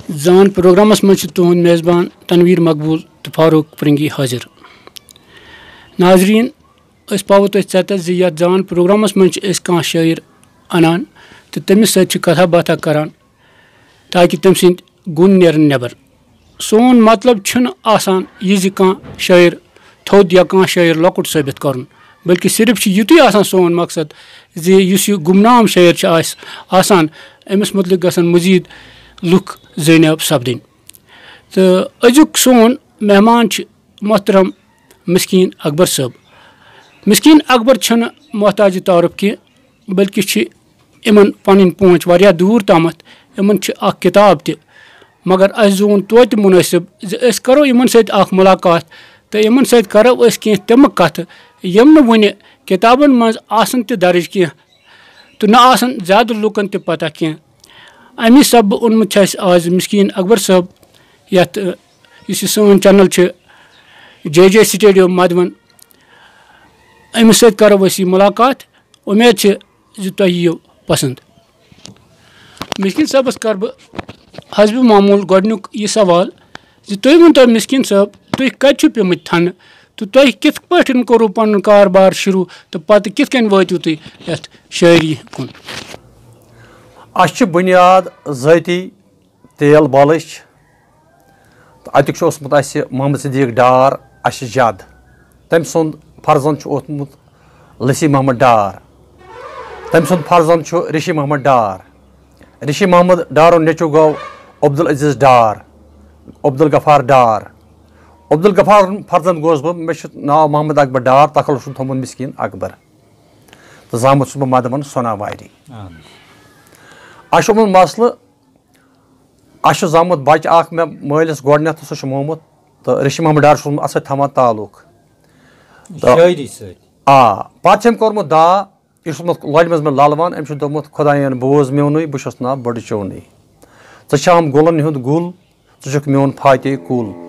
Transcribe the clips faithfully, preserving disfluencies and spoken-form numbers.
زان پروگرامس منٛز چھِ تُہُنٛد میزبان تنویر مقبول تہٕ فاروق پرنگی حٲضِر۔ ناظریٖن، أسۍ پاوو تۄہہِ ژٮ۪تس زِ یتھ زان پروگرامس منٛز چھِ أسۍ کانٛہہ شٲعر انان تہٕ تٔمِس سۭتۍ چھِ کتھا باتھا کران، تاکہِ تٔمۍ سٕنٛدۍ گُن نیرن نٮ۪بر۔ سون مطلب چھُنہٕ آسان یہِ زِ کانٛہہ شٲعر تھوٚد یا کانٛہہ شٲعر لۄکُٹ ثٲبِت کرُن، بلکہِ صرف چھُ یُتُے آسان سون مقصد زِ یُس یہِ گمنام شٲعر چھُ آسہِ آسان، أمِس مُتعلق گژھن مزید لُکھ زٲنیاب سپدٕنۍ۔ تہٕ أزیُک سون مہمان چھُ محترم مسکین اکبر صٲب۔ مسکین اکبر چھُنہٕ محتاج تعارف کینٛہہ، بلکہِ چھِ یِمن پنٕنۍ پہنچ واریاہ دوٗر تامتھ۔ یِمن چھِ اکھ کتاب تہِ، مگر اسہِ زون توتہِ منٲسب زِ أسۍ کرو یِمن سۭتۍ اکھ ملاقات تہٕ یِمن سۭتۍ کرو أسۍ کینٛہہ تِمہٕ کتھٕ، یِم نہٕ وُنہِ کتابن منٛز آسن تہِ درج کینٛہہ تہٕ نہ آسن زیادٕ لُکن تہِ پتہ کینٛہہ۔ امی سببہٕ اوٚنمُت چھُ اسہِ آز مسکین اکبر صٲب، یتھ، یُس یہِ سون چینل چھُ، جے جے سٹوڈیو مدوَن، أمِس سۭتۍ کرو أسۍ یہِ ملاقات۔ اُمید چھِ زِ تۄہہِ یِیو پسنٛد۔ مسکین صٲبس کرٕ بہٕ حسب معموٗل گۄڈٕنیُک یہِ سوال زِ تُہۍ ؤنۍتو مسکین صٲب، تُہۍ کتہِ چھِو پیٚمٕتۍ تھنہٕ تہٕ تۄہہِ کِتھ پٲٹھۍ کوٚروٕ پنُن کاربار شروٗع تہٕ پتہٕ کِتھ کٔنۍ وٲتِو تُہۍ یتھ شٲعری کُن؟ اَسہِ چھِ بُنیاد ذٲتی تیل بلٕچ۔ تہٕ اَتیُک چھُ اوسمُت اَسہِ محمد صدیق ڈار اَسہِ جد۔ تٔمۍ سُنٛد فرزند چھُ اوسمُت لسی محمد ڈار۔ تٔمۍ سُنٛد فرزند چھُ رشی محمد ڈار۔ رشی محمد ڈارُن نیٚچوٗ گوٚو عبدالعزیز ڈار، عبدالغفار ڈار۔ عبدالغفار فرزند گوس بہٕ، مےٚ چھُ ناو محمد اکبر ڈار، تخلص چھُم تھوٚومُت مسکین اکبر۔ تہٕ زامُت چھُس بہٕ مدمن سوناواری۔ اَسہِ چھُ اوسمُت مسلہٕ، اَسہِ چھُ زامُت بَچہٕ اَکھ مےٚ مٲلِس گۄڈٕنٮ۪تھ، سُہ چھُ مومُت، تہٕ رشی محمد ڈار چھُس بہٕ اَتھ سۭتۍ تھاوان تعلق۔ تہٕ شٲعری سۭتۍ۔ آ، پَتہٕ چھِ أمۍ کوٚرمُت دعا، یہِ چھُ اوسمُت لۄلہِ منٛز مےٚ لَلوان، أمۍ چھُ دوٚپمُت، "خۄدایَن بوز میونُے، بہٕ چھُس نا بٔڑٕ چونُے۔ ژٕ چھام گُلَن ہُنٛد گُل، ژٕ چھُکھ میون فاتح کُل۔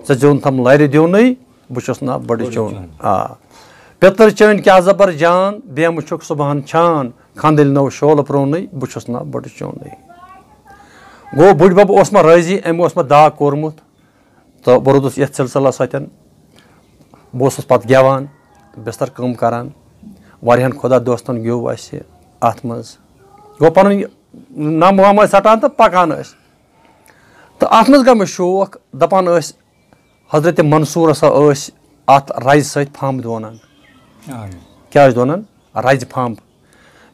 ژےٚ زیوٗنتھم لَرِ دیونُے، بہٕ چھُس نا بٔڑٕ بٔڑٕ چون۔" چون۔ آ۔ "پِتٕر چٲنۍ کیٛاہ زبر جان، بیمہٕ چھُکھ صُبحن چھان، خندٕلۍ نو شولہٕ پرٛونُے، بہٕ چھُس نا بٔڑٕ چونُے۔" گوٚو، بُڈۍ بب اوس مےٚ رٲضی، أمۍ اوس مےٚ دعا کوٚرمُت۔ تہٕ بہٕ روٗدُس یَتھ سلسلس سۭتۍ۔ بہٕ اوسُس پَتہٕ گٮ۪وان، بستر کٲم کران۔ واریاہن خۄدا دوستن گیوٚو اَسہِ اَتھ منٛز۔ گوٚو، پَنُن یہِ نَم وَم ٲسۍ ژَٹان تہٕ پَکان ٲسۍ۔ تہٕ اَتھ منٛز گوٚو مےٚ شوق، دَپان ٲسۍ، حضرت منصوٗر ہسا ٲسۍ اَتھ رَزِ سۭتۍ پھمب دونان۔ آمین۔ کیٛاہ ٲسۍ دونان؟ رَزِ پھمب۔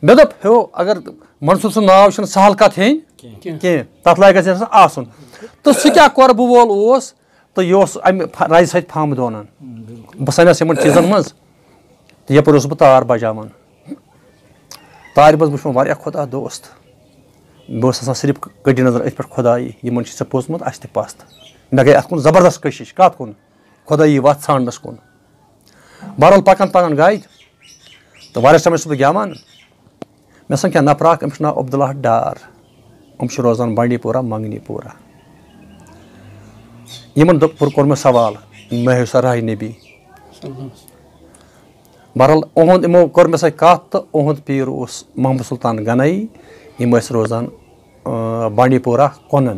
مےٚ دوٚپ، ہیو، اگر منصوٗر سُنٛد ناو چھُنہٕ سہل کَتھ ہیٚنۍ کینٛہہ۔ کینٛہہ، تَتھ لایق گژھِ اِنسان آسُن۔ تہٕ سُہ کیٛاہ قۄربہٕ وول اوس، تہٕ یہِ اوس اَمہِ پھ-، رَزِ سۭتۍ پھمب دونان۔ بہٕ سَنیس یِمن چیٖزن منٛز، تہٕ یَپٲرۍ اوسُس بہٕ تار بَجاوان۔ تارِ منٛز وٕچھ مےٚ واریاہ خۄدا دوست۔ مےٚ اوس آسان صرف کٔٹِتھ نظر أتھۍ پٮ۪ٹھ، خۄدایہِ، یِمن چھُ ژےٚ پوٚزمُت، اَسہِ تہِ پَژھ۔ مےٚ گٔے اَتھ کُن زبردست کٔشِش۔ کَتھ کُن؟ خۄدٲیی وَتھ ژھانٛڈنَس کُن۔ بہرحال، پَکان پَکان گٔے، تہٕ واریاہَس ٹایمَس چھُس بہٕ گٮ۪وان۔ مےٚ سَمکھیٛاو نفرا اَکھ، أمِس چھُ ناو عبداللہ ڈار۔ یِم چھِ روزان بانڈی پورہ، منگنی پورہ۔ یِمن دوٚپ، کوٚر مےٚ سوال، مےٚ ہیوٚو سا راہِ نبی۔ بہرحال، اُہُنٛد، یِمو کٔر مےٚ سۭتۍ کَتھ، تہٕ اُہُنٛد پیٖر اوس محمد سلطان گنایی۔ یِم ٲسۍ روزان، آ، بانڈی پورہ کۄنن۔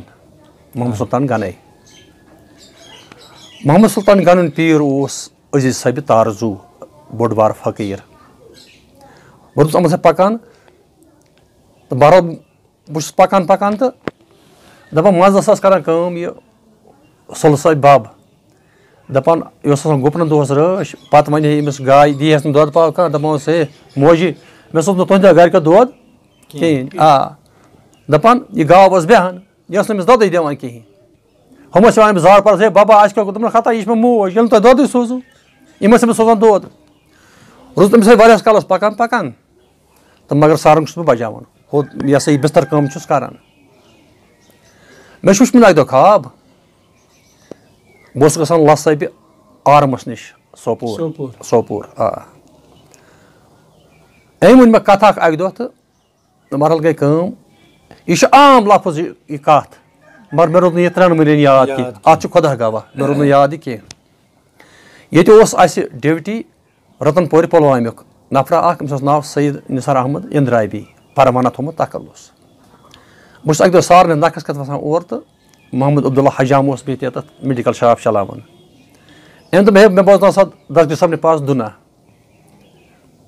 محمد سلطان گنایی۔ محمد سلطان گنُن پیٖر اوس عزیز صٲبِ تارزو، بوٚڑ بار فقیٖر۔ بہٕ اوسُس یِمن سۭتۍ پَکان، تہٕ بہرحال، بہٕ چھُس پَکان پَکان تہٕ دَپان، منٛزَس ٲس کَران کٲم یہِ سُلہٕ سۭتۍ بَب۔ دَپان، یہِ اوس آسان گُپنَن دۄہَس رٲچھ، پَتہٕ وَنہِ ہے أمِس گایہِ، دی ہَس نہٕ دۄد پاو کانٛہہ، دَپان اوس، "ہے موجی، مےٚ سوٗز نہٕ تُہٕنٛدِ گَرِ کانٛہہ دۄد کِہیٖنۍ۔" آ، دَپان، یہِ گاو ٲس بیٚہان، یہِ ٲس نہٕ أمِس دۄدٕے دِوان کِہیٖنۍ۔ ہُم ٲسۍ یِوان أمِس زارٕ پارَس، "ہے بَبا، اَسہِ کیٛاہ گوٚو؟" دوٚپُن، "ہتا، یہِ چھِ مےٚ موج، ییٚلہِ نہٕ تۄہہِ دۄدٕے سوٗزوُ۔" یِم ٲسۍ أمِس سوزان دۄد۔ روٗز أمِس سۭتۍ واریاہَس کالَس پَکان پَکان۔ تہٕ مگر سارنٛگ چھُس بہٕ بَجاوان۔ ہُہ، یہِ ہسا یہِ بِستَر کٲم چھُس کران۔ مےٚ چھُ وٕچھمُت اَکہِ دۄہ خواب، بہٕ اوسُس گژھان لَس صٲبہِ آرمَس نِش، سوپور۔ سوپور۔ سوپور، آ۔ أمۍ ووٚن مےٚ کَتھ اَکھ اَکہِ دۄہ تہٕ بہرحال گٔے کٲم۔ یہِ چھُ عام لفظ یہِ، یہِ کَتھ، مگر مےٚ روٗد نہٕ یہِ ترٛٮ۪ن ؤرِین یاد یاد کینٛہہ۔ کینٛہہ۔ اَتھ چھُ خۄدا گواہ، مےٚ روٗد نہٕ یاد یہِ کینٛہہ۔ ییٚتہِ اوس اَسہِ ڈیوٹی رتن پورِ پلوامیُک نفرا اکھ، أمِس اوس ناو سید نثار احمد اندرابی، پروانہ تھوٚومُت تخلص۔ بہٕ چھُس اَکہِ دۄہ سارنٕے نکھس کھٮ۪تھ وَسان اورٕ تہٕ محمد عبداللہ حجام اوس بِہِتھ ییٚتٮ۪تھ میڈیکل شاپ چلاوان۔ أمۍ دوٚپ، "ہے، مےٚ بوزناو سا دستگیر صٲبنہِ پاس دُنہ۔"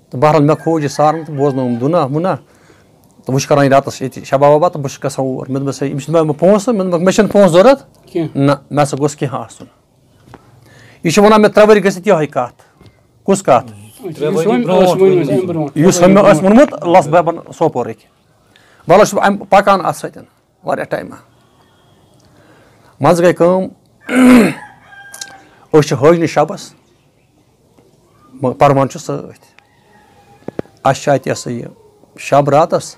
تہٕ بہرحال مےٚ کھوٗج یہِ سارُن تہٕ بوزنووُم دُنہ وُنہ۔ تہٕ وۄنۍ چھُ کران یہِ راتَس ییٚتہِ شباب وباب تہٕ بہٕ چھُس گژھان اور۔ مےٚ دوٚپمَس، "ہے، أمِس چھُ مےٚ پونٛسہٕ؟" مےٚ دوٚپمَکھ، "مےٚ چھِنہٕ پونٛسہٕ ضوٚرَتھ۔" کینٛہہ۔ نہ، مےٚ ہسا گوٚژھ کینٛہہ آسُن۔ یہِ چھُ وَنان مےٚ ترٛےٚ ؤری گٔژھِتھ یِہوٚے کَتھ۔ کُس کَتھ؟ یُس وۄنۍ ٲس ؤنمٕژ اَمہِ برونٛٹھ۔ یُس وۄنۍ مےٚ ٲس ووٚنمُت لَس بابَن سوپورٕکۍ۔ وَلہٕ چھُس بہٕ اَمہِ پَکان اَتھ سۭتۍ واریاہ ٹایمہٕ۔ منٛزٕ گٔے کٲم، أسۍ چھِ حٲجنہِ شَبَس، مگر پَروان چھُ سۭتۍ۔ اَسہِ چھِ اَتہِ یہِ ہسا یہِ شَب راتَس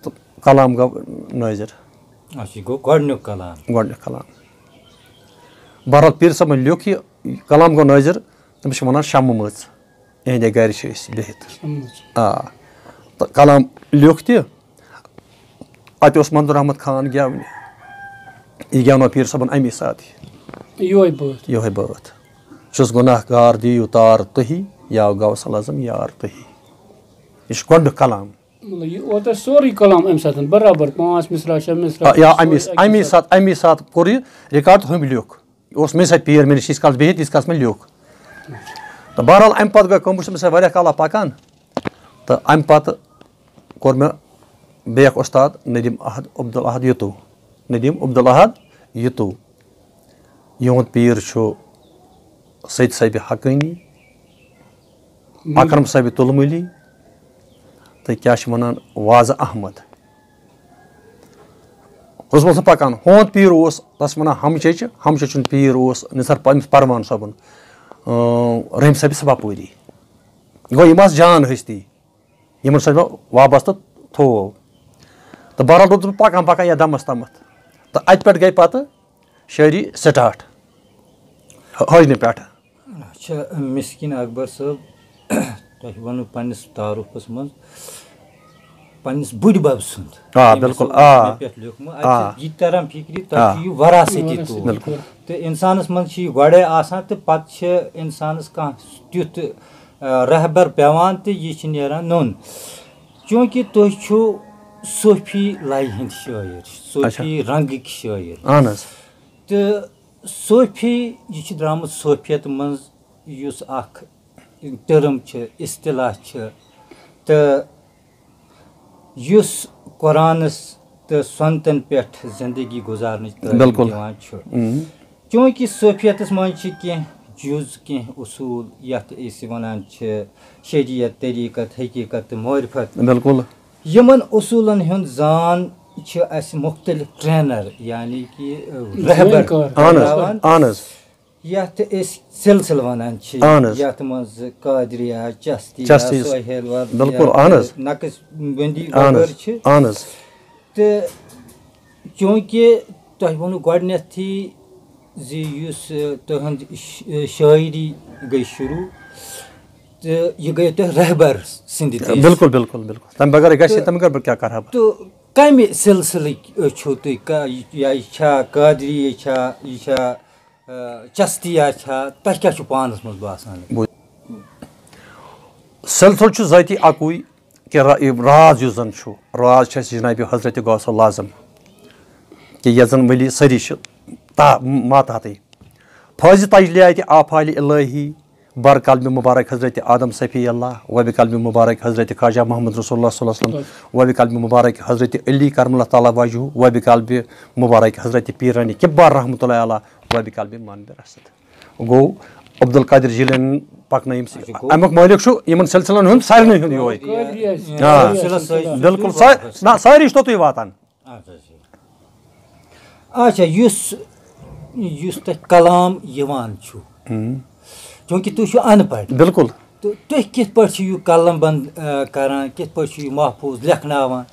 تہٕ کلام گوٚو نٲظِر۔ اچھا، یہِ گوٚو گۄڈٕنیُک کلام۔ گۄڈٕنیُک کلام۔ بہرحال پیٖر صٲبَن لیوٚکھ یہِ، کلام گوٚو نٲظِر، تٔمِس چھِ وَنان شمہٕ مٔژ۔ یِہِنٛدے گَرِ چھِ أسۍ بِہِتھ۔ شمہٕ مٔژ۔ آ۔ تہٕ کلام لیوٚکھ تہِ۔ اَتہِ اوس مندور احمد خان گٮ۪ونہِ۔ یہِ گٮ۪ونو پیٖر صٲبَن اَمی ساتہٕ۔ یِہوٚے بٲتھ۔ یِہوٚے بٲتھ۔ چھُس گۄناہ گار، دِیِو تار تُہی، یا غوث العظم یار تُہی۔ یہِ چھُ گۄڈٕنیُک کلام۔ مطلب، یہِ اوس تۄہہِ سورُے کلام اَمہِ ساتہٕ برابر، پانٛژھ مِصرا، شےٚ مِصرا، آ، یا سورُے اَمی، اَکی اَمی ساتہٕ۔ ساتہٕ، اَمی ساتہٕ کوٚر یہِ ریکارڈ تہٕ ہُمۍ لیوٚکھ۔ یہِ اوس مےٚ سۭتۍ پیٖر، مےٚ نِش ییٖتِس کالَس بِہِتھ، تیٖتِس کالَس مےٚ لیوٚکھ۔ تہٕ بہرحال، اَمہِ پَتہٕ گٔے کٲم، بہٕ چھُس أمِس سۭتۍ واریاہ کالہ پَکان۔ تہٕ اَمہِ پَتہٕ کوٚر مےٚ بیٚیَکھ اُستاد ندیٖم احد، عبدالاحد یتو۔ ندیٖم عبدالاحد یتو۔ یِہُنٛد پیٖر چھُ سید صٲبِ حقٲنی، اکرم صٲبِ تُلمُلی، تہٕ کیٛاہ چھِ وَنان، وازٕ احمد۔ اوسمُت سُہ پَکان۔ ہوٗنۍ پیٖر اوس، تَس وَنان ہمچچہِ، ہمچچہِ ہُنٛد پیٖر اوس نثار پ-، أمِس پروان صٲبُن، اۭں، رحیٖم صٲبِ صفا پوٗری۔ گوٚو، یِم آسہٕ جان ہستی، یِمَن سۭتۍ مےٚ وابستہٕ تھوو۔ تہٕ بہرحال روٗدُس بہٕ پَکان پَکان یَتھ دَمَس تامَتھ۔ تہٕ اَتہِ پٮ۪ٹھ گٔے پَتہٕ شٲعری سٹارٹ، حٲجنہِ پٮ۪ٹھٕ۔ اچھا، مسکین اکبر صٲب، تۄہہِ ووٚنوٕ پننِس تعارُفس منٛز پننِس بُڈۍ بب سُنٛد، آ، ییٚمِس بِلکُل، اوس آ۔ مےٚ پٮ۪ٹھ لیوٗکھمُت۔ اَتہِ آ۔ چھِ یہِ تران فِکرِ، تۄہہِ آ۔ چھُ یہِ وراثتی وراثتی طور۔ بِلکُل۔ تہٕ اِنسانس منٛز چھِ یہِ گۄڈَے آسان تہٕ پتہٕ چھِ اِنسانس کانٛہہ تیُتھ، آ، رہبر پٮ۪وان تہٕ یہِ چھِ نیران نوٚن۔ چوٗنٛکہِ تُہۍ چھِو صوفی لَیہِ ہٕنٛدۍ شٲعر، صوفی اچھا۔ رنٛگٕکۍ شٲعر۔ اہن حظ۔ تہٕ صوفی، یہِ چھُ درٛامُت صوفیت منٛز، یُس اکھ ٹٔرٕم چھِ، اصطلاح چھِ، تہٕ یُس قرآنس تہٕ سنتن پٮ۪ٹھ زندگی گُزارنٕچ تعلیٖم بِلکُل۔ دِوان چھُ۔ اۭں۔ چوٗنٛکہِ صوفیتس منٛز چھِ کینٛہہ جُز، کینٛہہ اصوٗل، یتھ أسۍ ونان چھِ شریعت، طریٖقت، حقیٖقت تہٕ معرفت۔ بِلکُل۔ یِمن اصوٗلن ہُنٛد زان چھِ اسہِ مختلف ٹرینر، یعنی کہِ، اۭں، رہبر زٲنۍ کار۔ اہن حظ، پرناوان۔ اہن حظ۔ یتھ أسۍ سلسلہٕ ونان چھِ، اہن حظ۔ یتھ منٛز قادریہ، چشتیہ، چشتیہ۔ سہیل وردیہ بِلکُل، اہن حظ۔ تہٕ نقش بندی اہن حظ، وغٲرٕ چھِ۔ اہن حظ۔ تہٕ چوٗنٛکہِ تۄہہِ ووٚنوٕ گۄڈٕنیتھٕے زِ یُس، ٲ، تُہنٛد ش-، ٲ، شٲعری گٔے شروٗع، تہٕ یہِ گٔیو تۄہہِ رہبر سٕنٛدِ دٔسۍ۔ بِلکُل، بِلکُل، بِلکُل۔ تَمہِ بغٲر گژھِ، تہٕ، تَمہِ بغٲر بہٕ کیٛاہ کَرٕ ہا بہٕ؟ تہٕ کَمہِ سلسلٕکۍ، ٲ، چھِو تُہۍ؟ کا-، یا یہِ چھا قادری، یہِ چھا، یہِ چھا، ٲ، چشتیہ چھا؟ تۄہہِ کیٛاہ چھُ پانَس منٛز باسان؟ بہٕ-، سلسل چھُ ذٲتی اَکُے۔ کہِ را-، یہِ راز یُس زن چھُ، راز چھُ اَسہِ جنابِ حضرت غوث العظم، کہِ یَتھ زن ؤلی سٲری چھِ تا-، ماتحتٕے۔ فٲضِ تجلیاتِ آفالِ الہی بر قلبِ مبارک حضرت آدم صفی اللہ، و بقلبِ مبارک حضرت خواجہ محمد رسول اللہ صلی اللہ علیہ وسلم، و بقلبِ مبارک حضرت علی کرم اللہ تعالیٰ وجہہ، و بقلبِ مبارک حضرت پیرانِ کبار رحمۃ اللہ علیہ، و بقلبِ منبِ رسد۔ گوٚو عبدالقادر جیلانی پکنٲوِم سُہ۔ اچھا، گوٚو۔ اَمیُک مٲلِک چھُ یِمن سلسلن ہُنٛد سارنٕے ہُنٛد یِہوٚے۔ قٲدری آسہِ۔ آ۔ سلسلہٕ سۭتۍ چھُ بِلکُل، تُہۍ سا-، واپس۔ نہ، سٲری چھِ توٚتُے واتان۔ اچھا، اچھا۔ اچھا، یُس، یُس تۄہہِ کلام یِوان چھُ، ہُم۔ چوٗنٛکہِ تُہۍ چھِو اَن پَڑھ۔ بِلکُل۔ تہٕ تُہۍ کِتھ پٲٹھۍ چھِو یہِ قلم بند، آ، کران؟ کِتھ پٲٹھۍ چھِو یہِ محفوٗظ لیکھناوان؟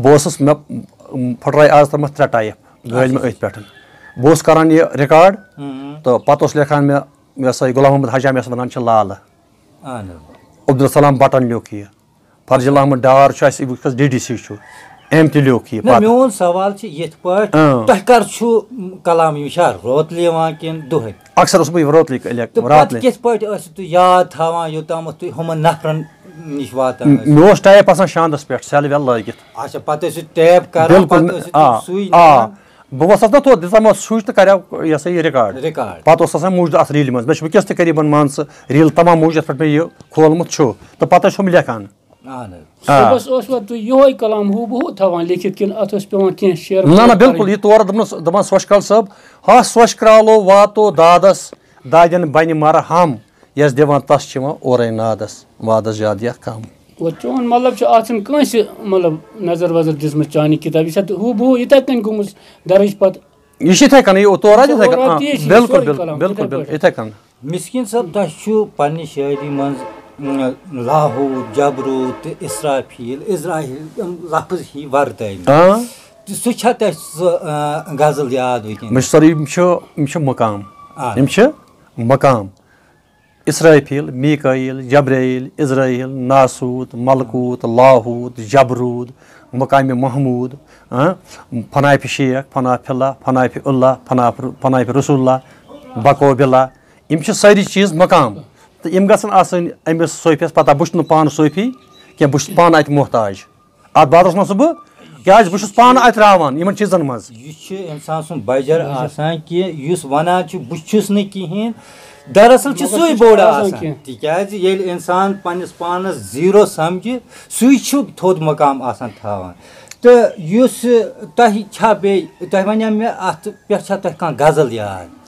بہٕ اوسُس، مےٚ، م، پھٕٹرٲے آز تامَتھ ترٛےٚ ٹایپ۔ گٲلۍ مےٚ اچھا۔ أتھۍ پٮ۪ٹھ۔ بہٕ اوسُس کران یہِ ریکارڈ، ہُم۔ تہٕ پَتہٕ اوس لیکھان مےٚ، یہِ ہسا یہِ غلام محمد حجام یَس وَنان چھِ لالہٕ۔ اہن حظ۔ عبدالسلام بٹن لیوٚکھ یہِ۔ فرض اللہ احمد ڈار چھُ اَسہِ، یہِ وٕنکیٚس ڈی ڈی سی چھُ۔ أمۍ تہِ لیوٚکھ یہِ نہ، پتہٕ۔ میون سوال چھُ یِتھ پٲٹھۍ، اۭں۔ تۄہہِ کر چھُ کلام، یہِ چھا روتلہِ یِوان کِنہٕ دۄہے؟ اکثر اوسُس بہٕ یہِ روتلہِ لیکھ-، تہٕ پتہٕ راتلہِ۔ کِتھ پٲٹھۍ ٲسِو تُہۍ یاد تھاوان، یوٚتامَتھ تُہۍ ہُمَن نفرَن نِش واتان ٲسِو؟ مےٚ اوس ٹیپ آسان شاندَس پٮ۪ٹھ، سیل ویل لٲگِتھ۔ اچھا، پتہٕ ٲسِو ٹیپ کران، بِلکُل، پتہٕ ٲسِو آ، تُہۍ سُے آ۔ نِوان؟ بہٕ ووٚتھس نا تھوٚد، دِژام سُچ تہٕ کریو یہِ ہسا یہِ ریکارڈ۔ ریکارڈ۔ پتہٕ اوس آسان موٗجوٗد اتھ ریٖلہِ منٛز۔ مےٚ چھُ وٕنکیٚس تہِ قریٖبن، مان ژٕ، ریٖل تمام موٗجوٗد یتھ پٮ۪ٹھ مےٚ یہِ کھولمُت چھُ۔ تہٕ پتہٕ ٲسۍ ہُم لیکھان۔ اہن حظ۔ آ۔ صُبحس اوسوا تُہۍ یِہوٚے کلام ہُہ بہُ تھاوان لیکھِتھ کِنہٕ اتھ اوس پٮ۪وان کینٛہہ شعر نہ، نہ، پٲٹھۍ بِلکُل۔ کرٕنۍ؟ یہِ تور دوٚپنَس، دَپان، سۄچھ کرٛالو واتو دادس، دادٮ۪ن بنہِ مرہم، یس دِوان تس چھِ یِوان اورے نادس، وادس زیادٕ یا کم۔ گوٚو چون مطلب چھُ، اتھ چھُنہٕ کٲنٛسہِ، مطلب، نظر وظر دِژمٕژ چانہِ کِتابہِ؟ یہِ چھا ہُہ بہُ یِتھے کٔنۍ گوٚمُت درٕج پتہٕ؟ یہِ چھِ یِتھے کٔنۍ، یہِ تورٕ آسہِ یِتھے تورٕ کٔنۍ۔ آ، تی چھِ یہِ بِلکُل، سورُے بِل-، کلام بِلکُل، یِتھے بِل-، پٲٹھۍ۔ یِتھے کٔنۍ۔ مسکین صٲب، تۄہہِ چھُ پننہِ شٲعری منٛز، اۭں، لاہوت، جبروت تہٕ اسرافیل، اسرائیل، یِم لفظ ہی ورتٲومٕتۍ۔ آ۔ تہٕ سُہ چھا تۄہہِ سُہ، اۭں، غزل یاد وٕنکیٚن؟ مےٚ چھُ سورُے، یِم چھِ، یِم چھِ مقام۔ آ۔ یِم چھِ مقام۔ اسرافیل، میکائیل، جبرائیل، عزرائیل، ناسوت، ملکوت، لاہوت، جبروت، مقام محمود، ہاں، فناف شیخ، فناف اللہ، فناف اللہ، فناف، فناف رسول اللہ، بقو باللہ۔ یِم چھِ سٲری چیٖز مقام۔ تہٕ یِم گژھن آسٕنۍ أمِس صوفیَس پتہ، بہٕ چھُس نہٕ پانہٕ صوفی کینٛہہ، بہٕ چھُس پانہٕ اَتہِ محتاج۔ اَتھ بازرَس منٛز چھُس بہٕ، کیٛازِ بہٕ چھُس پانہٕ اَتہِ راوان یِمَن چیٖزَن منٛز۔ یہِ چھُ اِنسان سُنٛد بجر آسان کہِ یُس وَنان چھُ، "بہٕ چھُس نہٕ کِہیٖنۍ"، دراصل چھُ مگر سُے سُہ چھُنہٕ بوٚڑ آسان آسان۔ کینٛہہ۔ تِکیٛازِ ییٚلہِ اِنسان پنٛنِس پانَس زیٖرو سَمجھِ، سُے چھُ تھوٚد مقام آسان تھاوان۔ تہٕ یُس تۄہہِ چھا بیٚیہِ، تۄہہِ وَنیٛا مےٚ اَتھ پٮ۪ٹھ چھا تۄہہِ کانٛہہ غزل یاد؟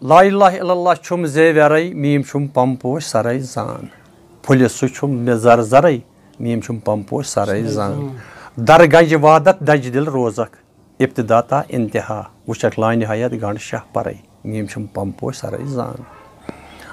لا اله الا اللہ چھُم زے ویرے، میم چھُم پم پوش سرے زان۔ پھُلہِ سُہ چھُم مےٚ زر زرے، میم چھُم پم پوش سرے سرے زان۔ زان۔ در گنج وحدت دنج دل روزکھ، ابتدا تا انتہا وٕچھکھ لا نہایت گنڈ شاہ پرے، میم چھُم پم پوش سرے زان۔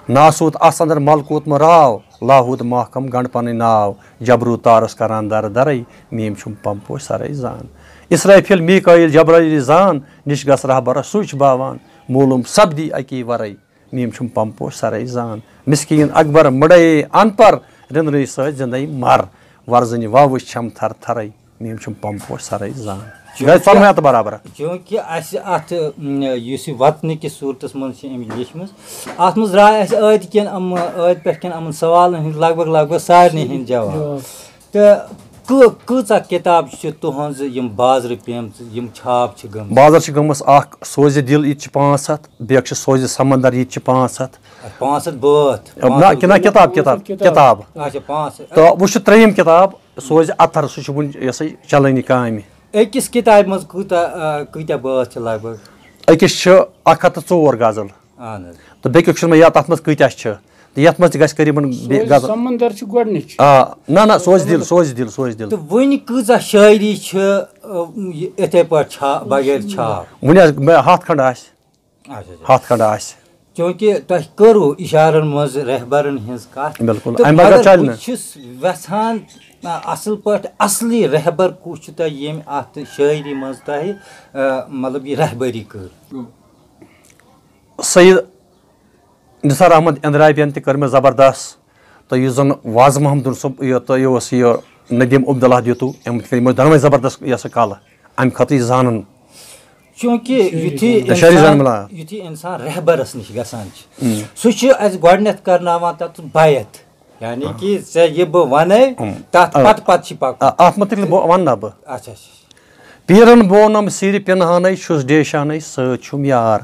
ناسوت آس اندر ملکوت مہ راو، لاہوت محکم گنڈ پنٕنۍ ناو، جبروت تارس کران در درے، میم چھُم پم پوش سرے زان۔ اسرافیل میکائیل جبرائیل زان، نِش گژھ رہبرس سُے چھُ باوان، معلوم سپدی اکی ورے، میم چھُم پم پوش سرے زان۔ مسکین اکبر مڑے ان پر، رندنٕے سۭتۍ زندے مر، ورزنہِ واوٕچھ چھم تھر تھرے، میم چھُم پم پوش سرے زان۔ یہِ گٔے ژۄنوَے ہتھ برابر۔ چوٗنٛکہِ اَسہِ اَتھ، م، یُس یہِ وطنہٕ کِس صوٗرتَس منٛز چھِ أمۍ لیٚچھمٕژ، اَتھ منٛز درٛاے اَسہِ ٲدۍ کٮ۪ن یِم، ٲدۍ پٮ۪ٹھ کٮ۪ن یِمَن سوالَن ہٕنٛدۍ لگ بگ، لگ بگ سارنٕے ہٕنٛدۍ جواب۔ جواب۔ تہٕ کۭ-، کۭژاہ کِتاب چھِ تُہٕنٛز یِم بازرٕ پیمژٕ، یِم چھاپ چھِ گٔمٕژ؟ بازر چھِ گٔمٕژ اَکھ سوزِ دِل، یہِ تہِ چھِ پانٛژھ ہَتھ، بیٚیہِ اَکھ چھِ سوزِ سمندر، یہِ تہِ چھِ پانٛژھ ہَتھ۔ اَتھ پانٛژھ ہَتھ بٲتھ، نہ، پانٛژھ ہَتھ کِنہ بٲتھ۔ کِتاب، کِتاب، پانٛژھ ہَتھ کِتاب۔ کِتاب۔ اچھا، پانٛژھ ہَتھ۔ تہٕ وۄنۍ چھِ ترٛیٚیِم کِتاب، سوزِ اطہر، سُہ چھُ وُنہِ یہِ ہسا یہِ چلٲنی کامہِ۔ أکِس کِتابہِ منٛز کۭتیٛاہ، آ، کۭتیٛاہ بٲتھ چھِ لگ بگ؟ أکِس چھِ اَکھ ہَتھ تہٕ ژور غزل۔ اہن حظ۔ تہٕ بیٚکہِ چھُنہٕ مےٚ یاد تَتھ منٛز کۭتیٛاہ چھِ۔ تہٕ یَتھ منٛز تہِ گژھِ قریٖباً بیٚیہِ سوزِ غزل۔ سمندر چھِ گۄڈٕنِچ۔ آ، نہ، نہ، سوزِ دِل، سوزِ دِل، سوزِ دِل۔ تہٕ وٕنہِ کۭژاہ شٲعری چھِ، آ، یہِ اِتھَے پٲٹھۍ چھا-، بغٲر چھاپ؟ وٕنہِ حظ مےٚ ہَتھ کھنٛڈ آسہِ۔ اچھا، اچھا۔ ہَتھ کھنٛڈ آسہِ۔ چوٗنٛکہِ تۄہہِ کٔرٕو اِشارَن منٛز رہبرَن ہٕنٛز کَتھ۔ بِلکُل، تہٕ اَمہِ بغٲر مگر چَلہِ بہٕ نہٕ۔ چھُس وٮ۪ژھان، آ، اَصٕل پٲٹھۍ اَصلی رہبر کُس چھُ تۄہہِ، ییٚمۍ اَتھ شٲعری منٛز تۄہہِ، آ، مطلب، یہِ رہبری کٔر؟ سید نثار احمد اندرابین تہِ کٔر مےٚ زبردست، تہٕ یُس زن واز محمدُن صٲب، یہِ، تہٕ یہِ اوس یہِ ندیم عبداللہ دیتو، أمۍ تہِ کٔر یِمو دۄنوَے زبردست، یہِ ہسا کلہٕ، امہِ خٲطرٕ یہِ زانُن۔ چونکہ یُتھُے شٲعری انسان، زانُن ملا۔ یُتھُے انسان رہبرس نِش گژھان چھُ، ہم۔ سُہ چھُ اسہِ گۄڈٕنٮ۪تھ کرناوان تتھ بیعت، یعنی ہاں۔ کہ ژےٚ یہِ بہٕ ونے، ہم۔ تتھ آ۔ پتہٕ پتہٕ چھِ پکُن۔ آ، اتھ متعلق بہٕ ونہٕ نا بہٕ۔ اچھا، اچھا۔ پیرن بونم سِرِ پِنہانَے، چھُس ڈیشانَے سۭتۍ چھُم یار۔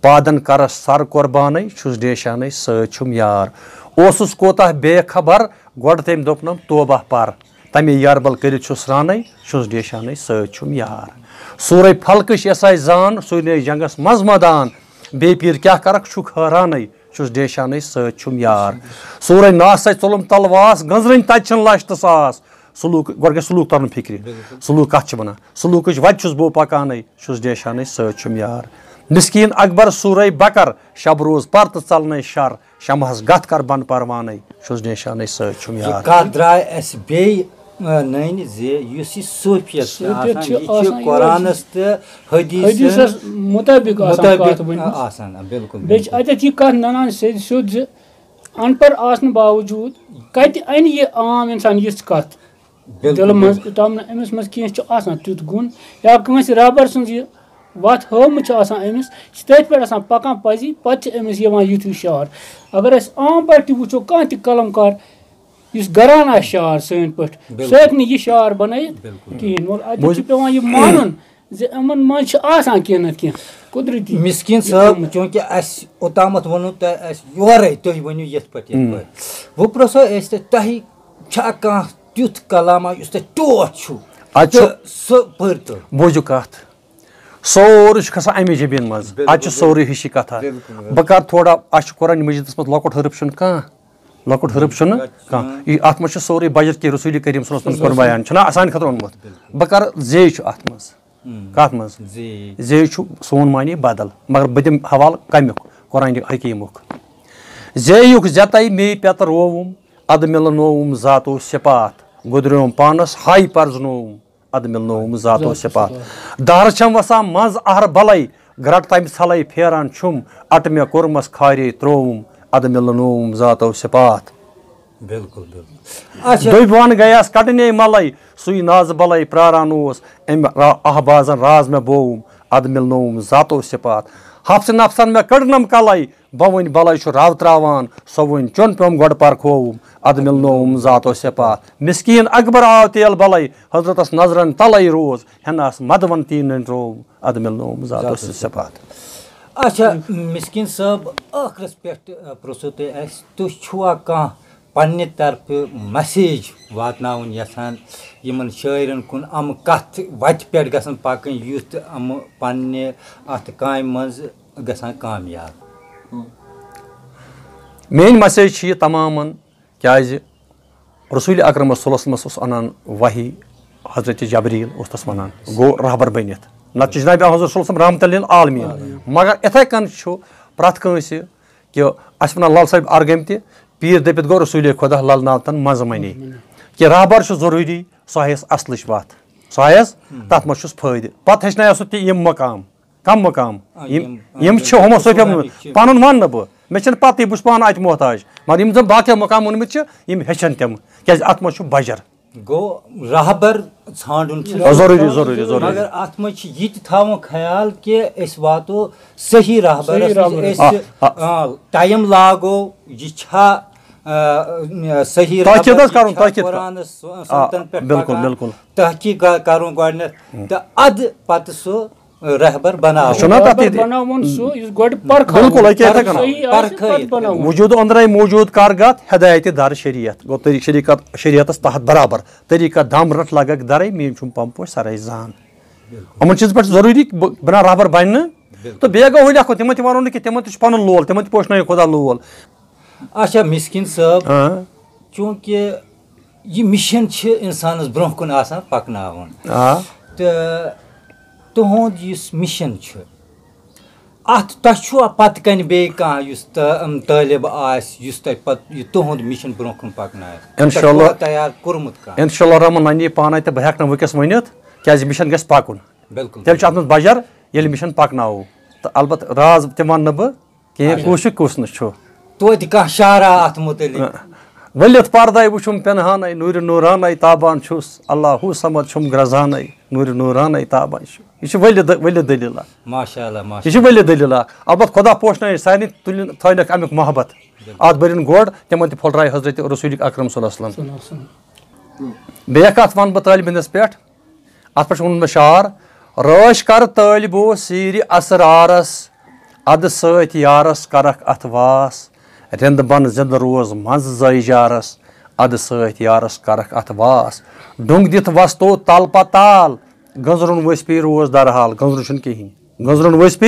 پادن کرس سر قربانَے، چھُس ڈیشانَے سۭتۍ چھُم یار۔ اوسُس کوتاہ بے خبر، گۄڈٕ تٔمۍ دوٚپنم توبہ پر۔ تمے یاربل کٔرِتھ چھُس رانَے، چھُس ڈیشانَے سۭتۍ چھُم یار۔ سورے فلقٕچ یس آسہِ زان، سُے نے جنگس منٛز مٲدان۔ بے پیٖر کیاہ کرکھ، چھُکھ حٲرانَے، چھُس ڈیشانَے سۭتۍ چھُم یار۔ سورے ناسَے ژوٚلُم تلواس، گٔنزرٕنۍ تتہِ چھِنہٕ لچھ تہٕ ساس۔ سلوک، گۄڈٕ گژھِ سلوک ترُن فکرِ۔ بِلکُل۔ سلوک کتھ چھِ ونان؟ سلوکٕچ وتہِ چھُس بہٕ پکانے، چھُس ڈیشانے سۭتۍ چھُم یار۔ مسکین اکبر سورے بکر، شب روز پر تہٕ ژلنے شر، شمہس گتھ کر بن پروانے، چھُس ڈیشانے سۭتۍ چھُم یہِ یار۔ کتھ درٛاے اسہِ بیٚیہِ، آ، نٔنۍ زِ یُس یہِ صوفیت چھِ صوفیت آسان، چھِ یہِ چھِ آسان، یہِ قرآنس تہٕ حدیثن حدیثس مطابق آسان مطابق کتھ ؤنمٕژ۔ آسان، آ، بِلکُل، بیٚیہِ چھِ بِلکُل۔ اتٮ۪تھ یہِ کتھ ننان سیٚدِ سیوٚد زِ ان پڑھ آسنہٕ باوجود کتہِ انہِ یہِ عام انسان یِژھ کتھ؟ دِلہٕ منٛز یوٚتام نہٕ أمِس منٛز کینٛہہ چھُ آسان تیُتھ گُن، یا کٲنٛسہِ رہبر سٕنٛز یہِ وَتھ ہٲومٕژ چھِ آسان أمِس، یہِ چھِ تٔتھۍ پٮ۪ٹھ آسان پَکان پَزی، پَتہٕ چھِ أمِس یِوان یُتھ ہیوٗ شعار۔ اگر أسۍ عام پٲٹھۍ تہِ وٕچھو، کانٛہہ تہِ قلم کار یُس گران آسہِ شعر سٲنۍ پٲٹھۍ، سُہ ہیٚکہِ نہٕ یہِ شعر بَنٲیِتھ کِہیٖنۍ۔ مگر اَتہِ چھُ پٮ۪وان یہِ مانُن زِ یِمَن منٛز چھِ آسان کینٛہہ نَتہٕ کینٛہہ قۄدرٔتی مسکیٖن یہِ صٲب، آمُت۔ چوٗنٛکہِ اَسہِ اوٚتامَتھ ووٚنوُ تۄہہِ، اَسہِ یورَے تُہۍ ؤنِو یِتھ پٲٹھۍ، یِتھ پٲٹھۍ۔ وۄنۍ پرٛژھو أسۍ تۄہہِ، تۄہہِ چھا کانٛہہ تیُتھ کلامہ یُس تۄہہِ ٹوٹھ چھُو؟ اَتہِ چھُ تہٕ سُہ پٔرۍتو۔ بوٗزِو کَتھ، سورُے چھُ کھسان اَمے زٔمیٖن منٛز۔ بِلکُل، اَتہِ چھُ سورُے ہِشی کَتھا۔ بِلکُل، بِلکُل۔ بہٕ کَرٕ تھوڑا، اَسہِ چھُ قرآن مجیٖدَس منٛز لۄکُٹ حرف چھُنہٕ کانٛہہ، لۄکُٹ حرف چھُنہٕ کانٛہہ۔ یہِ، اَتھ منٛز چھُ سورُے بجر کہِ رسوٗلِ کریٖم صلی اللہ علیہ وسلم کوٚر بیان، چھُنہ آسان خٲطرٕ اوٚنمُت۔ بہٕ کَرٕ زے چھُ اَتھ منٛز۔ کَتھ منٛز؟ زے چھُ سون معنی بدل، مگر بہٕ دِمہٕ حوالہٕ کَمیُک، قرآنِ حکیٖمُک۔ زے یُک زیتَے مے پٮ۪تہٕ رووُم، اَدٕ مِلنووُم ذاتو صفات۔ گُدریوم پانَس ہاے پرزنووُم، اَدٕ مِلنووُم ذاتو صفات۔ دارٕ چھَم وَسان منٛز اَہر بَلَے، گرٛٹہٕ تَمہِ ژھلَے پھیران چھُم، اَٹہٕ مےٚ کوٚرمَس کھارے ترٛووُم، اَدٕ مِلنووُم ذاتو صفات۔ بِلکُل، بِلکُل۔ اچھا۔ دُبۍ وَن گٔیَس کَڑنے مَلَے، سُے نازٕ بَلَے پرٛاران اوس، أمۍ را-، اَہبازَن راز مےٚ بووُم، اَدٕ مِلنووُم ذاتو صفات۔ حفظِ نفسَن مےٚ کٔڑنَم کَلَے، بہٕ وۄنۍ بَلَے چھُ راو ترٛاوان، سۄ وۄنۍ چیوٚن پیوٚم گۄڈٕ پَرکھووُم، اَدٕ مِلنووُم ذاتو صفات۔ مسکیٖن اکبر آو تیل بَلَے، حضرتَس نظرَن تَلَے روز، ہٮ۪نَس مَدوَن تیٖنَن روو، اَدٕ مِلنووُم ذاتو صفات۔ اچھا، مسکیٖن صٲب، ٲخرَس پٮ۪ٹھ، اَ، پرٛژھو تۄہہِ اَسہِ، تُہۍ چھُوا کانٛہہ پننہِ طرفہٕ message واتناوُن یژھان یِمن شٲعرن کُن، یِم کتھ وتہِ پٮ۪ٹھ گژھن پکٕنۍ، یُتھ یِم پننہِ اتھ کامہِ منٛز گژھن کامیاب؟ میٲنۍ message چھِ یہِ تمامن، کیازِ رسول اکرم صلی اللہ علیہ وسلمس اوس انان وحی، حضرت جبریل اوس تس ونان، گوٚو رہبر بٔنِتھ۔ نتہٕ چھُ جناب حضور صلی اللہ علیہ وسلم رحمت للعالمین۔ مگر اِتھے کٔنۍ چھُ پرٛٮ۪تھ کٲنٛسہِ کہ اَسہِ وَنان لل صٲب ارگٔمۍ تہِ، پیٖر دٔپِتھ گوٚو رسول خۄدا لل ناوتن منٛزٕ مَنی۔ کہ رہبر چھُ ضروٗری، سُہ ہایس اصلٕچ وَتھ، سُہ ہایس تَتھ منٛز چھُس فٲیدٕ۔ پَتہٕ ہیٚچھنایو سُہ تہِ یِم مقام، کم مقام، آ، یِم، یِم، آ، یِم چھِ یِم ہومو صوفیو صوفیو منٛز۔ چھِ۔ پَنُن وَنہٕ نہٕ بہٕ، مےٚ چھِنہٕ پَتہٕے، بہٕ چھُس پانہٕ اَتہِ محتاج۔ مگر یِم زَن باقیو مقام ووٚنمُت چھِ، یِم ہیٚچھن تِم، کیازِ اَتھ منٛز چھُ بجر۔ گوٚو رہبر ژھانڈُن چھُ آ، ضروٗری، ضروٗری، ضروٗری۔ مگر اتھ منٛز چھُ یہِ تہِ تھاوُن خیال کہِ أسۍ واتو صحیح رہبرس صحیح نِش۔ رہبرس۔ أسۍ آ، آ۔ آ، ٹایم لاگو، یہِ چھا، آ، صحیح تحقیق رہبر، حظ یہِ کرُن، چھا تحقیق۔ قرآنس، آ، سنتن پٮ۪ٹھ بِلکُل، پکان؟ بِلکُل۔ تحقیق گ-، کرُن گۄڈٕنٮ۪تھ، تہٕ ادٕ پتہٕ سُہ رہبر بناوُن۔ چھُنہ تتھ رہبر ییٚتہِ؟ بناوُن سُہ، یُس گۄڈٕ پرکھاوُن۔ بِلکُل، أکیٛاہ یِتھَے کٔنۍ۔ صحیح آسہِ، پرکھٲیِتھ۔ پتہٕ بناوُن۔ وجود أنٛدرَے موجود کار گتھ، ہدایت دار شریعت۔ گوٚو طریٖق شریعت، شریعتس تحت برابر۔ طریٖقہ دم رٹھ لگکھ درے، میٲنۍ چھُم پم پوش سرے زان۔ یِمن چیٖزن پٮ۪ٹھ چھُ ضروٗری بہٕ بناو رہبر بننہٕ۔ تہٕ بیٚیہِ گوٚو ہُہ لیکھُن، تِمن تہِ ونو نہٕ کہِ تِمن تہِ چھُ پنُن لول، تِمن تہِ پوشنٲیِو خۄدا لول۔ اچھا مسکیٖن صٲب، آ۔ چوٗنٛکہِ یہِ مِشن چھِ اِنسانَس برٛونٛہہ کُن آسان پَکناوُن۔ آ۔ تہٕ تُہُنٛد یُس مِشن چھُ، اَتھ تۄہہِ چھُوا پَتہٕ کَنہِ بیٚیہِ کانٛہہ یُس طٲ-، طٲلب آسہِ، یُس تۄہہِ پَتہٕ یہِ تُہُنٛد مِشن برٛونٛہہ کُن پَکناوِ؟ اِنشاء اللہ۔ تۄہہِ چھُوا تیار کوٚرمُت کانٛہہ؟ اِنشاء اللہ الرحمن، نَنہِ یہِ پانَے تہٕ بہٕ ہٮ۪کہٕ نہٕ وٕنکیٚس ؤنِتھ، کیٛازِ مِشن گژھِ پَکُن۔ بِلکُل۔ تیٚلہِ چھُ اَتھ منٛز بجر، ییٚلہِ مِشن پَکناوو۔ تہٕ البتہ راز تہِ وَنہٕ نہٕ بہٕ، کینٛہہ اچھا۔ کُس چھُ کُس نہٕ چھُ۔ توتہِ کانٛہہ شعرا اَتھ مُتعلِق؟ ؤلِتھ پردے وُچھُم پنہانَے، نوٗرِ نوٗرانَے تابان چھُس، اللہ ہُو صمد چھُم گرٛزانَے، نوٗرِ نوٗرانَے تابان چھُ۔ یہِ چھِ ؤلِتھ، ؤلِتھ دٔلیٖل اَکھ۔ ماشاء اللہ، ماشاء یہِ چھِ اللہ۔ ؤلِتھ دٔلیٖل اَکھ۔ البتہ خۄدا پوشنٲیِن سارنٕے، تُلِن، تھٲینَکھ اَمیُک محبت۔ بِلکُل۔ اَتھ بٔرِن گۄڈ، تِمَن تہِ پھۄلرایہِ حضرت رسوٗلِ اکرم صلی اللہ علیہ وسلم۔ صلی اللہ علیہ وسلم۔ بیٚیہِ اَکھ کَتھ وَنہٕ بہٕ طٲلبِ علمَس پٮ۪ٹھ۔ اَتھ پٮ۪ٹھ چھُ ووٚنمُت مےٚ شعر، رٲچھ کر طٲلبو سیٖرِ اسرارس، اَدٕ سۭتۍ یارس کرکھ اَتھ واس۔ رِنٛد بن زِنٛدٕ روز منٛز زٲیجارس، اَدٕ سۭتۍ یارس کرکھ اَتھ واس۔ ڈوٚنٛگ دِتھ وستو تل پتال، گٔنٛزرُن ؤسۍ پے روز درحال۔ گٔنٛزرُن چھُنہٕ کِہیٖنۍ۔ گٔنٛزرُن ؤسۍ پے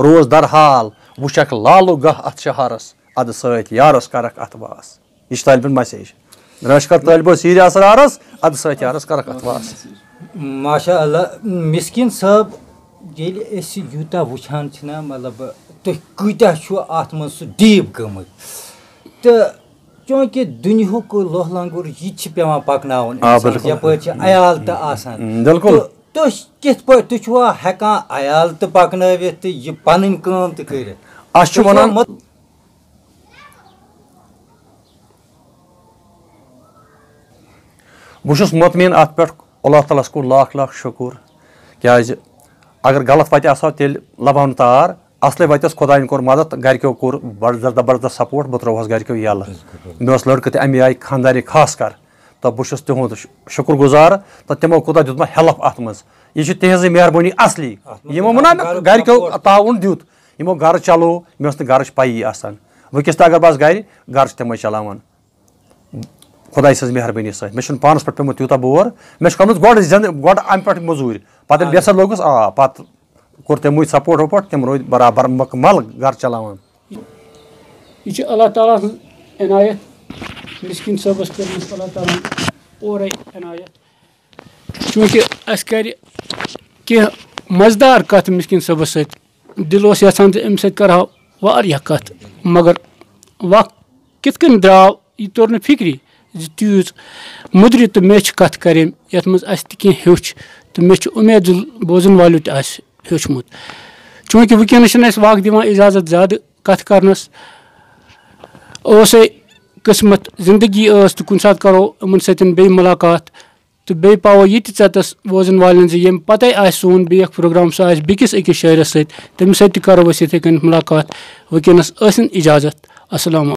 روز درحال، وٕچھکھ لالو گاہ اَتھ شہارس، اَدٕ سۭتۍ یارس کرکھ اَتھ واس۔ یہِ چھِ طٲلبہِ علمَن message۔ رٲچھ کر طٲلبو سیٖرِ اسرارس، اَدٕ سۭتۍ یارس کرکھ اَتھ واس۔ ماشاء اللہ، مسکیٖن صٲب، ییٚلہِ أسۍ یوٗتاہ وٕچھان چھِنہ، مطلب، تُہۍ کۭتیٛاہ چھُو اَتھ منٛز سُہ deep گٔمٕتۍ۔ تہٕ چوٗنٛکہِ دُنیہُک لوہ لنگُر یہِ تہِ چھِ پٮ۪وان پَکناوُن آ، اِنسانَس، بِلکُل۔ یَپٲرۍ چھِ عیال تہٕ آسان۔ بِلکُل۔ تہٕ تُہۍ کِتھ پٲٹھۍ، تُہۍ چھُوا ہٮ۪کان عیال تہٕ پَکنٲوِتھ تہٕ یہِ پَنٕنۍ کٲم تہِ کٔرِتھ؟ اَسہِ چھُ تُہۍ چھُوا وَنان مت- بہٕ چھُس مطمئن اَتھ پٮ۪ٹھ، اللہ تعالیٰ ہَس کُن لاکھ لاکھ شُکُر، کیٛازِ اگر غلط وَتہِ آسہٕ ہاو تیٚلہِ لَبہٕ ہاو نہٕ تار۔ اَصلٕے وَتہِ ٲس، خۄدایَن کوٚر مَدَد، گَرِکیو کوٚر بَڑٕ زبردست سپورٹ، بہٕ ترٛووہَس گَرِکیو یَلہٕ۔ مےٚ اوس لٔڑکہٕ تہِ اَمہِ آیہِ خانٛدارِ خاص کر، تہٕ بہٕ چھُس تِہُنٛد شُ-، شُکُر گُزار، تہٕ تِمو کوٗتاہ دیُت مےٚ ہیلپ اَتھ منٛز۔ یہِ چھِ تِہِنٛزٕے مہربٲنی اَصلی، یِمو ووٚن نا مےٚ گَرِکیو تعاوُن دیُت، یِمو گَرٕ چلو، مےٚ ٲس نہٕ گَرٕچ پَیی آسان۔ وٕنکیٚس تہِ اگر بہٕ آسہٕ گَرِ، گَرٕ چھِ تِمَے چلاوان۔ خۄداے سٕنٛز مہربٲنی سۭتۍ۔ مےٚ چھُنہٕ پانَس پٮ۪ٹھ پیوٚمُت تیوٗتاہ بور۔ مےٚ چھُ کٔرمٕژ گۄڈٕ زِندٕ، گۄڈٕ اَمہِ پٮ۪ٹھ مٔزوٗرۍ۔ پَتہٕ ییٚلہِ بے سَر لوٚگُس، آ، پَتہٕ کوٚر تِموٕے سپورٹ وپورٹ، تِم روٗدۍ برابر مُکمل گَرٕ چلاوان۔ یہِ چھِ اللہ تعالیٰ سٕنٛز عنایت، مِسکیٖن صٲبَس کٔرمٕژ اللہ تعالیٰ ہَن اورَے عنایت۔ چوٗنٛکہِ اَسہِ کَرِ کینٛہہ مَزٕدار کَتھ مِسکیٖن صٲبَس سۭتۍ، دِل اوس یَژھان زِ أمِس سۭتۍ کَرٕہاو واریاہ کَتھ، مگر وَق کِتھ کٔنۍ درٛاو، یہِ توٚر نہٕ فِکرِ زِ تیٖژ مُدرِ تہٕ میچھِ کَتھ کَرٕنۍ، یَتھ منٛز اَسہِ تہِ کینٛہہ ہیوٚچھ، تہٕ مےٚ چھُ اُمید زِ بوزَن والیو تہِ آسہِ ہیوٚچھمُت۔ چوٗنٛکہِ وٕنکیٚنَس چھِنہٕ اَسہِ وَق دِوان اِجازت زیادٕ کَتھ کَرنَس، اوسَے قٕسمَت، زِندگی ٲس، تہٕ کُنہِ ساتہٕ کَرو یِمَن سۭتۍ بیٚیہِ مُلاقات، تہٕ بیٚیہِ پاوو یہِ تہِ ژٮ۪تَس بوزَن والٮ۪ن زِ ییٚمہِ پَتَے آسہِ سون بیٚیہِ اَکھ پروگرام، سُہ آسہِ بیٚکِس أکِس شٲعرَس سۭتۍ، تٔمِس سۭتۍ تہِ کَرو أسۍ یِتھَے کٔنۍ مُلاقات۔ وٕنکیٚنَس ٲسِن اِجازت۔ السلام علیکم۔